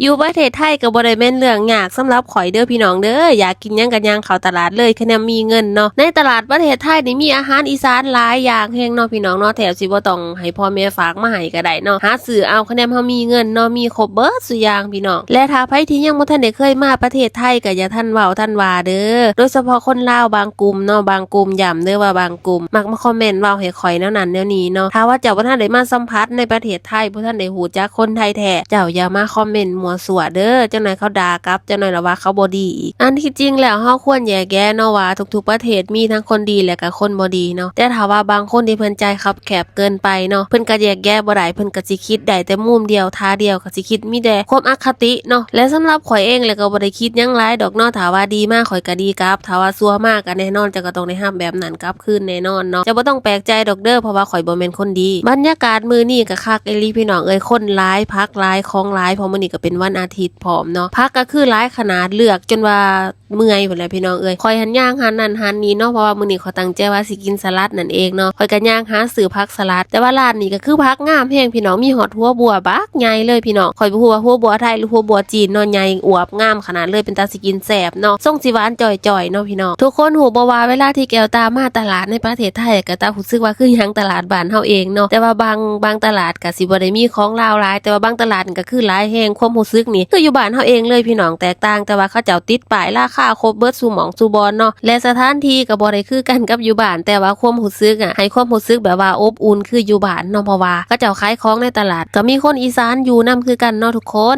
ຢູ່ປະເທດໄທກໍບໍ່ໄດ້ແມ່ນເລື່ອງຍາກສຳລັບຂ້ອຍເດີພີ່ນ້ອງເດີ ຢາກກິນຫຍັງກໍຍ່າງເຂົ້າຕະຫຼາດເລີຍ ຄະແນນມີເງິນເນາະ. ໃນຕະຫຼາດປະເທດໄທນີ້ມີອາຫານອີສານຫຼາຍຢ່າງແຮງເນາະພີ່ນ້ອງເນາະ ແທບຊິບໍ່ຕ້ອງໃຫ້ພໍ່ແມ່ຝາກມາໃຫ້ກໍໄດ້ເນາະ ຫາຊື້ເອົາ ຄະແນນເຮົາມີເງິນເນາະ ມີຄົບເບິດສູ່ຢ່າງພີ່ນ້ອງ. ແລະຖ້າໃຜທີ່ຍັງບໍ່ທັນໄດ້ເຄີຍມາປະເທດໄທກໍຢ່າທັນເວົ້າທັນວ່າເດີ ໂດຍສະເພາະຄົນລາວບາງກຸ່ມເນາະ ບາງກຸ່ມ ຢ້ຳເດີວ່າບາງກຸ່ມ ມັກມາຄອມເມັນເວົ້າໃຫ້ຂ້ອຍແນວນັ້ນແນວນີ້ເນາະ. ຖ້າວ່າເຈົ້າບໍ່ທັນໄດ້ມາສຳຜັດໃນປະເທດໄທ ບໍ່ທັນໄດ້ຮູ້ຈັກຄົນໄທແທ້ ເຈົ້າຢ່າມາຄອມເມັນມົ້ວຊົ່ວເດີ ຈັກໜ້ອຍເຂົາດ່າກັບ ຈັກໜ້ອຍລະວ່າເຂົາບໍ່ດີອີກ. ອັນທີ່ຈິງແລ້ວເຮົາຄວນແຍກແຍະເນາະວ່າທຸກໆປະເທດມີທັງຄົນດີ ແລະກະຄົນບໍ່ດີເນາະ ແຕ່ຖ້າວ່າບາງຄົນທີ່ເພິ່ນໃຈຄັບແຄບເກີນໄປເນາະ ເພິ່ນກະແຍກແຍະບໍ່ໄດ້ ເພິ່ນກະຊິຄິດໄດ້ແຕ່ມຸມດຽວ ທ່າດຽວ ກະຊິຄິດມີແຕ່ຄວາມອະຄະຕິເນາະ. ແລະສຳລັບຂ້ອຍເອງແລ້ວກໍບໍ່ໄດ້ຄິດຫຍັງຫຼາຍດອກເນາະ ຖ້າວ່າດີມາຂ້ອຍກໍດີກັບ ຖ້າວ່າຊົ່ວມາກໍແນ່ນອນ ເຈົ້າກໍຕ້ອງໄດ້ຮັບແບບນັ້ນກັບຄືນແນ່ນອນເນາະ. ເຈົ້າບໍ່ຕ້ອງແປກໃຈດອກເດີ ເພາະວ່າຂ້ອຍບໍ່ແມ່ນຄົນດີ. ບັນຍາກາດມື້ນີ້ກໍຄັກອີ່ຫຼີພີ່ນ້ອງເອີຍ ຄົນຫຼາຍ ຜັກຫຼາຍ ຂອງຫຼາຍ ເພາະມື້ນີ້ກໍເປັນວັນອາທິດພ້ອມເນາະ ຜັກກໍຄືຫຼາຍຂະໜາດ ເລືອກຈົນວ່າເມື່ອຍພຸ້ນແຫຼະພີ່ນ້ອງເອີຍ. ຂ້ອຍຫັ້ນຍ່າງຮ້ານນັ້ນຮ້ານນີ້ເນາະ ເພາະວ່າມື້ນີ້ຂ້ອຍຕັ້ງໃຈວ່າຊິກິນສະຫຼັດນັ້ນເອງເນາະ ຂ້ອຍກໍຍ່າງຫາຊື້ຜັກສະຫຼັດ ແຕ່ວ່າຮ້ານນີ້ກໍຄືຜັກງາມແຮງພີ່ນ້ອງ ມີຮອດຫົວບົວບັກ ໃຫຍ່ເລີຍພີ່ນ້ອງ. ຂ້ອຍບໍ່ຮູ້ວ່າຫົວບົວໄທ ຫຼື ຫົວບົວຈີນເນາະ ໃຫຍ່ອວບງາມຂະໜາດເລີຍ ເປັນຕາຊິກິນແຊບເນາະ ຊົງຊິຫວານຈ່ອຍໆເນາະພີ່ນ້ອງ. ທຸກຄົນຮູ້ບໍ່ວ່າເວລາທີ່ແກ້ວຕາມາຕະຫຼາດໃນປະເທດໄທ ແກ້ວຕາຮູ້ສຶກວ່າຄືຫຍັງຕະຫຼາດບ້ານເຮົາເອງເນາະ ແຕ່ວ່າບາງ ບາງຕະຫຼາດກໍຊິບໍ່ໄດ້ມີຂອງລາວຫຼາຍ ແຕ່ວ່າບາງຕະຫຼາດກໍຄືຫຼາຍແຮງ ຄວາມຮູ້ສຶກນີ້ຄືຢູ່ບ້ານເຮົາເອງເລີຍພີ່ນ້ອງ ແຕກຕ່າງແຕ່ວ່າເຂົາເຈົ້າຕິດປ້າຍລາຄາຄົບເບິດສູ່ໝ່ອງສູ່ບ່ອນເນາະ ແລະສະຖານທີ່ກໍບໍ່ໄດ້ຄືກັນກັບຢູ່ບ້ານ ແຕ່ວ່າຄວາມຮູ້ສຶກອະ ໃຫ້ຄວາມຮູ້ສຶກແບບວ່າອົບອຸ່ນຄືຢູ່ບ້ານເນາະ ເພາະວ່າເຂົາເຈົ້າຂາຍຂອງໃນຕະຫຼາດ ກໍມີຄົນອີສານຢູ່ນຳຄືກັນເນາະທຸກຄົນ.